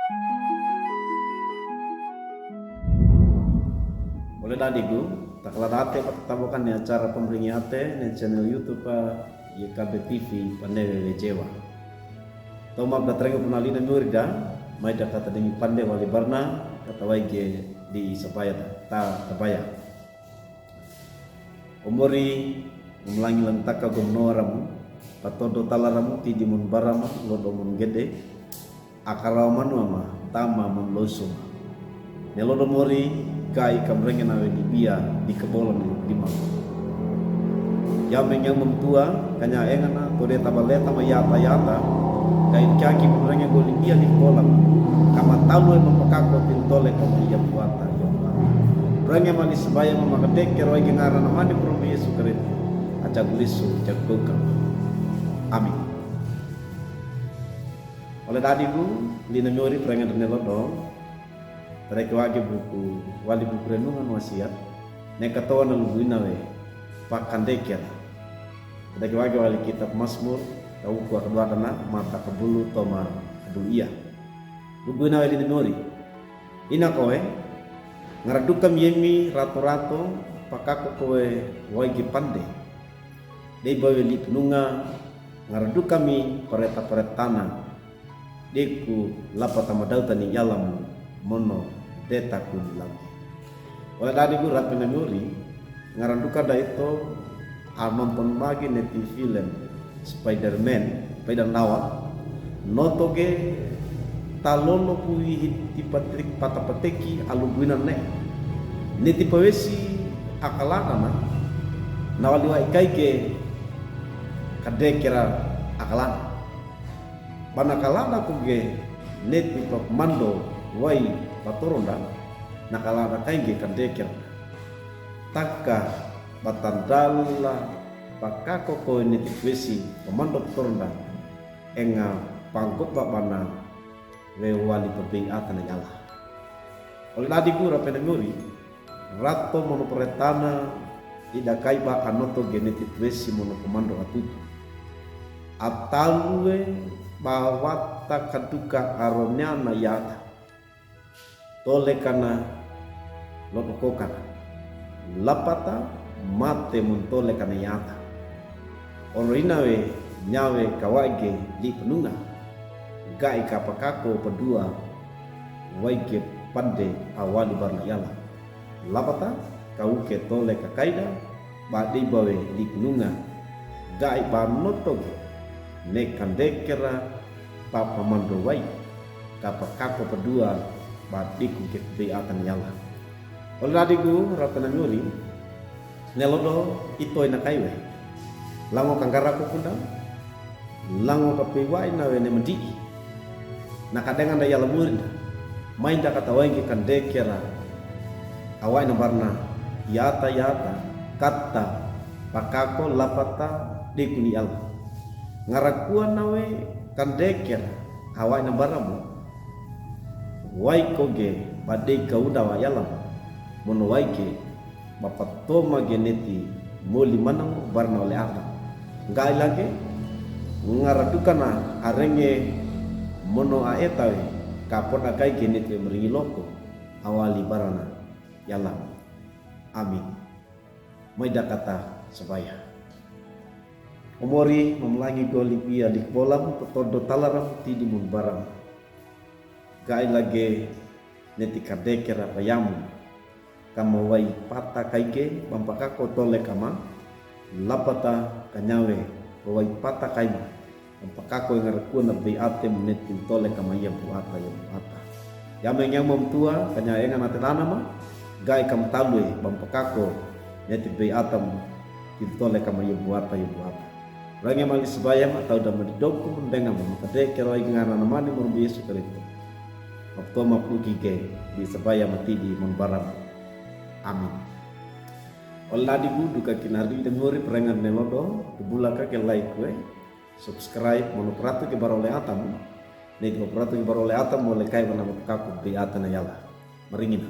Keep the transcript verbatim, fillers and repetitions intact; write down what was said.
Ole dadigu, takalada ate patataboka ne acara pamringi ate ne channel YouTube ye Kabe T V paneve vejewa. Toma bdatrenge kuna lina murida, maida kata demi pande wali barna, kata waige di sabaya ta, ta tabaya. Omori, mumlangila ntaka gomnoramu, patodo talaramu tidi mun barama, lodo mun gede, akarawa manuama, tama mun losuma. Nelodo mori, gai kamrenge nawe dibia, dikebola ni dima. Yame nyama mtua, kanya engana, tode tabaleta mayata yata, gai kyaki mrenge golibia dikebola, kama talwe mapakako tintole kama iya buata, iya buata. Renge mani sibaya mama kadekero ige ngara na mani Mfalme Yesu Kristo. Achaguliso chakuka. Amin. Ole dadigu, lina nyori prenge nelo do. Preke wage buku, wali buku renunga nwasia. Neka towa na lugwina we, pakandekera. Preke wage wali kita kumasmur, kauku akadwatana, mata kabulu, toma, kabulu iya. Lugwina we lina nyori. Ina kowe, ngaraduka myemi rato rato, pakako kowe waige pande. Deibawe lipinunga, ngaraduka mi pareta paretana. Deku lapata madauta ni yalamu mono deta kuni lagi. Wala dadigu rapena nyori, ngaranduka daito, a nonton magi neti film Spider-Man, Spider Nawa, notoge talolo kuihi tipatrik patapateki alugwina ne. Neti pawesi akalana na, na waliwa ikaike kadekera akalana. Bana kalada kuge neti pa mando wai patoronda, na kalada kaige kandekera. Taka batandala pakako ko neti pesi pa mando patoronda, enga pangopa bana we wali pa bei ata na yala. Ole dadigu rapena nyori, rato mono paretana, ida kaiba anoto geneti twesi mono komando atutu. Atalwe bawata kaduka aronyana yata. Tolekana lotokokana. Lapata mate muntolekana yata. Olo inawe nyawe kawage likununga. Gai kapakako padua waige pande awali barna yala. Lapata kauke tole kakaida, ba deibawe likununga, gai ba notoge, ne kandekera pa pamando wai, kapakako padua ba dikuke bei atan yala. Ola digu rapena nyuri, nelodo ito ina kaiwe. Lango kangara kukunda, lango kapiwa ina wene mdiki. Na kadenga nda yala murinda, mainda kata waingi kandekera, awaina barna, yata, yata, kata, pakako, lapata, dekuni yala. Ngarakuwa nawe kandekera, awaina baramu, waikoge, badeka uda wa yala, mono waike, bapatoma geneti moli manango barna ole ata. Ngai lage, ngaradukana arenge mono aetawe, kapoda kai geneti muringi loko, awali barana yala. Amin. Maida kata sabaya. Omori, mamlangi goli bia likbolam, potodo talaram, tidi mun baram. Gai lage neti kadekera payamu. Kama wai pata kaike, bampakako tole kama, lapata kanyawe, wai pata kaima, bampakako engarakuna bei ate muneti tole kama iya buata, iya buata. Yame nyama mtua, kanya enga na tetanama, gai kamtalwe, bampakako neti bei atamu, tole kama iya buata, iya buata. Range mali sibayama, tauda madidoku, mundengama, mukadekera waigingana na mani murumbi Yesu Kristo. Maputoma pukike, di sibayama tidi mun barama. Amin. Oladi gudu ka kinardi de mori prengan nelodo, dubula ka ke like we, subscribe, mono pratu ke barole atam, ne ke pratu ke barole atam, mole kai wana mapakaku bi atana yala. Maringina.